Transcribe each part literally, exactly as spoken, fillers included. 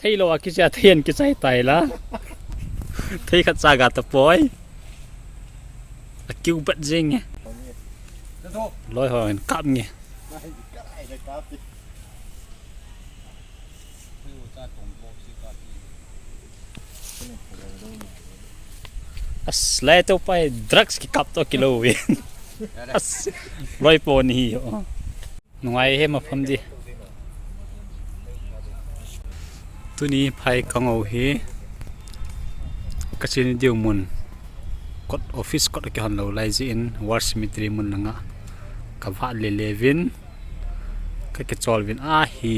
Thei lou a kichai, thei in kichai tai la. Thei khat cha ga ta poi. A kiu bat jing nge. Loi ho in kap nge. As, lai to pai drugs kikap to kilou ve. As, loi po ni hi ho. Nungai he mafam di. Tuni phai kangou hi. Kachini diu mun. Kot office kot kihon lou lai jeh in war cemetery mun langa. Kavah le levin. Kakichol vin ahi.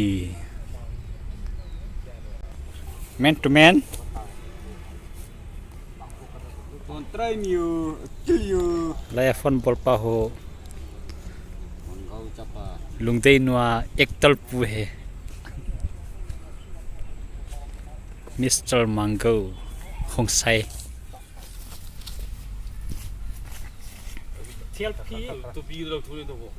Man to man. Don't try me, kill you. Lai a phone bol pa ho. Mangau chapa. Lungdei nua actor pu he. Mister Mangau Khongsai. T L P to be lo thuni to bo.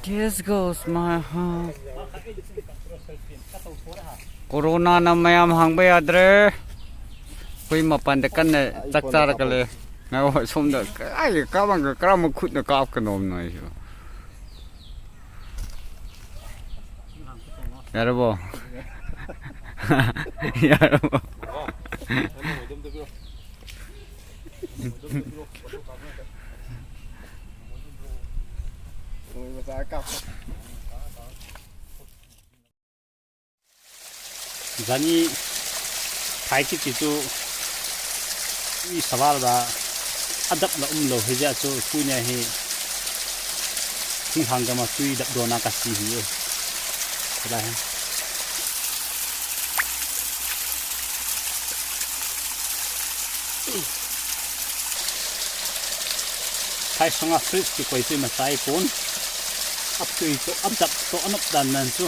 This goes my heart. Corona na mayam hangbe yadre. Koi mapan de kan ne chak char kale. Nga ho som da. Ai, ka bang ka kram khut na kap ka nom noi. Yarabo. Yarabo. Jani phai kiti chu i saval ba adap la umlou hi ja chu tunia hi thinghang gama tui dap dona ka si hi e. Kala he. Phai sunga fridge kikoi chu ima chai pon. Ap tui chu adap to anop dan nan chu.